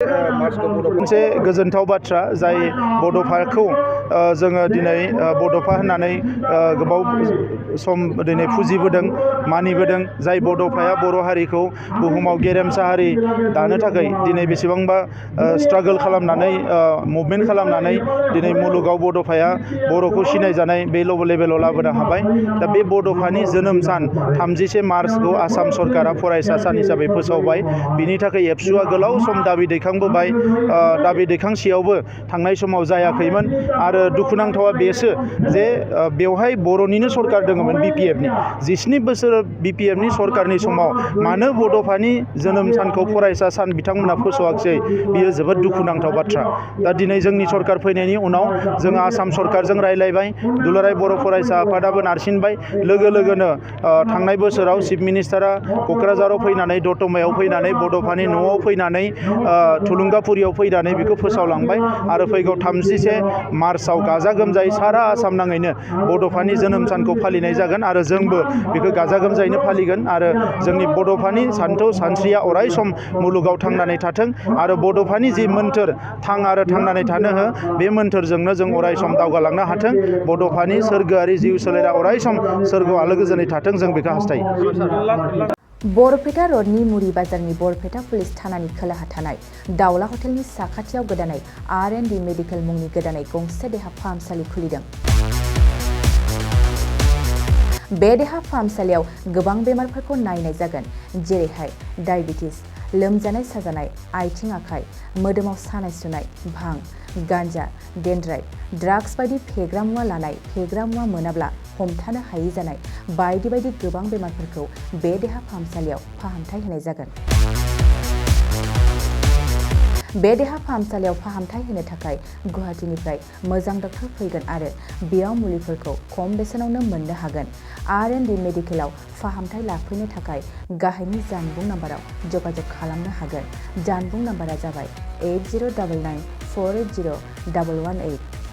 मोनसे गोजोनथाव बाथ्रा जाय बड'फाखौ जोङो दिनै बड'फा होननानै गोबाव सम दिनै फुजिबोदों मानिबोदों जाय बड'फाया बर' हारिखौ बुहुमाव गेरेमसा हारि दानो थाखाय दिनै बेसेबांबा स्ट्रागल खालामनानै मुभमेन्ट खालामनानै दिनै मुलुगाव बड'फाया बर'खौ सिनायजानाय बे लेभेलाव लाबोनो हाबाय। दा बे बड'फानि जोनोम सान 30 मार्चखौ आसाम सरकारा फरायसा सान हिसाबै फोसावबाय। बिनि थाखाय एबसुआ गोलाव सम दाबि दैखांबोबाय। दाबि दैखांसेयावबो थांनाय समाव जायाखैमोन आरो दुखुनांथावा बेसो जे बेवहाय बर'निनो सरकार दङमोन BPFनि 17 बोसोर BPFनि सरकारनि समाव मानो बड'फानि जोनोम सानखौ फरायसा सान बिथांमोना फोसावाखिसै बियो जोबोद दुखुनांथाव बाथ्रा। दा दिनै जोंनि सरकार फैनायनि उनाव जोङो आसाम सरकारजों रायलायबाय, दुलाराय बर' फरायसा आफादाबो नारसिनबाय। लोगो लोगोनो थांनाय बोसोराव चिफ मिनिस्टारा क'क्राझाराव फैनानै दतमायाव फैनानै बड'फानि न'आव फैनानै थुलुंगाफुरियाव फैनानै बेखौ फोसावलांबाय आरो फैगौ 31 मार्चआव गाजा गोमजायै सारा आसाम नाङैनो बड'फानि जोनोम सानखौ फालिनाय जागोन आरो जोंबो बेखौ गाजा गोमजायैनो फालिगोन आरो जोंनि बड'फानि सानथौ सानस्रिया अराय सम मुलुगाव थांनानै थाथों आरो बड'फानि जि मोन्थोर थां आरो थांनानै थानो हो बे मोन्थोरजोंनो जों अराय सम दावगालांनो हाथों। बड'फानि सोरगोआरि जिउ सोलेरा अराय सम सोरगोआव आलो गोजोनै थाथों जों बेखौ हास्थायो। बरपेटा रडनि मुरि बाजारनि बरपेटा पुलिस थानानि खोलाहा थानाय दावला हटेलनि साखाथियाव गोदानै R&D मेडिकेल मुंनि गोदानै गंसे देहा फाहामसालि खुलिदों। बे देहा फाहामसालियाव गोबां बेमारफोरखौ नायनाय जागोन, जेरैहाय डायबिटिस, लोमजानाय साजानाय, आथिं आखाइ, मोदोमाव सानाय सुनाय, भां, गान्जा, डेन्ड्राइट, ड्राग्स बायदि फेग्रा मुवा लानाय, फेग्रा मुवा मोनाब्ला हमथानो हायै जानाय बायदि बायदि गोबां बेमारफोरखौ बे देहा फाहामसालियाव फाहामथाय होनाय जागोन। बे देहा फाहामसालियाव फाहामथाय होनो थाखाय गुवाहाटीनिफ्राय मोजां डक्टर फैगोन आरो बेयाव मुलिफोरखौ खम बेसेनावनो मोननो हागोन। R&D मेडिकेलाव फाहामथाय लाफैनो थाखाय गाहायनि जानबुं नाम्बाराव जगाजग खालामनो हागोन। जानबुं नाम्बारा जाबाय 8099 480 118।